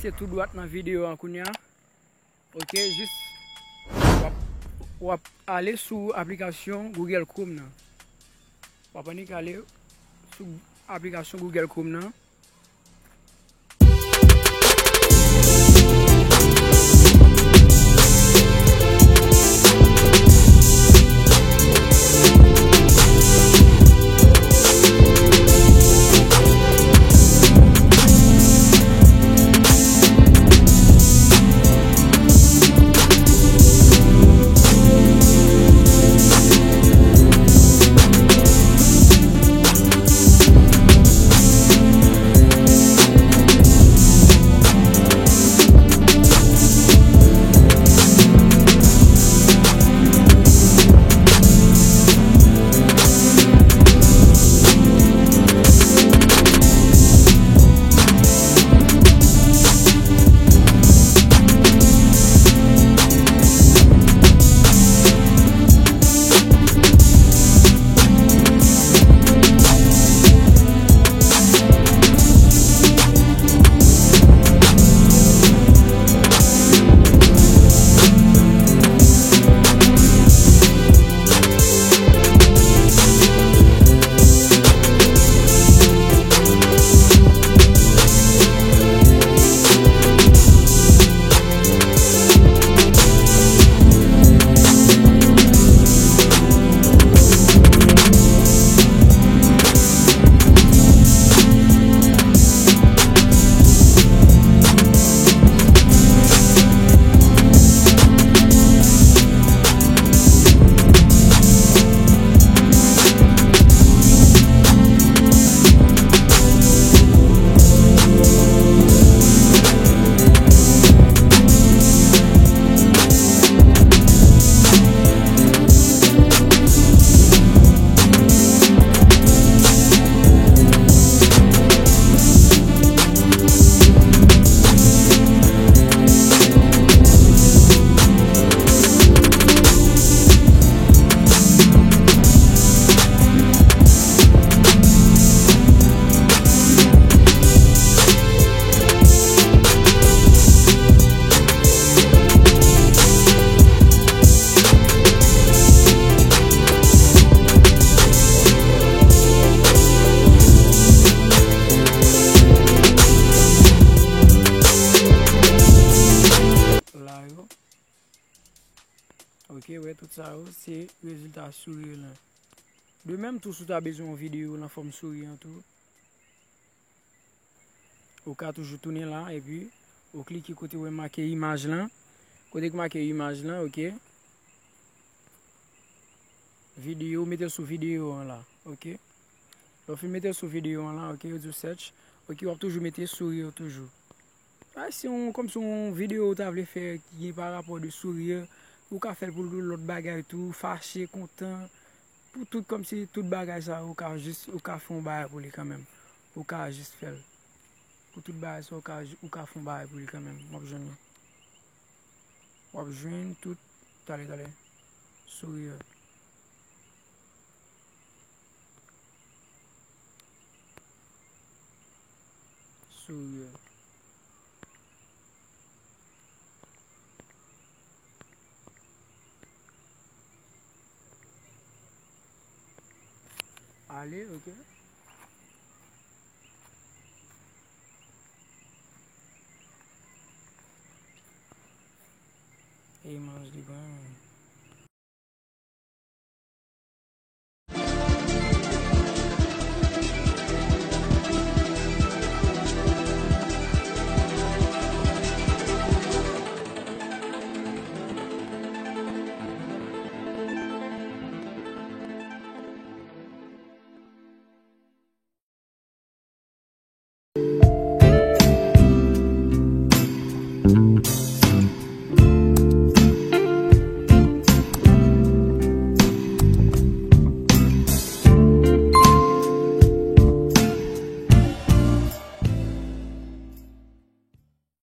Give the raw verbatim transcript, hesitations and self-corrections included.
Se tou dwat nan videyo an kounye a. Ok, jis w ap, w ap ale sou aplikasyon Google Chrome nan. W ap annik ale sou aplikasyon Google Chrome nan. La yo. Ok, wè tout sa yo, se rezilta souri lan. De menm tou, si w ta bezwen yon videyo nan fòm souri an tou, ou ka toujou tounen la, epi ou klike kote w wè make imaj lan. Kote ki make imaj lan, ok. Videyo, ou mete l sou videyo an la, ok. Lè w fin mete l sou videyo an la, ok, ou di w search, ok, w ap toujou mete souri yo toujou. A, se yon, kòmsi yon videyo ou ta vle fè ki gen pa rapò de souri, ou ka fè l pou lòt bagay tou, fache, kontan, pou tout, kòmsi tout bagay sa, ou ka jis, ou ka fè yon bagay pou li kanmenm. Ou ka jis fè l. Pou tout bagay sa, ou ka, ou ka fè yon bagay pou li kanmenm. W ap jwenn li. W ap jwenn tout, talè, talè. Souri. Souri. Ale, ok. E manj li pran.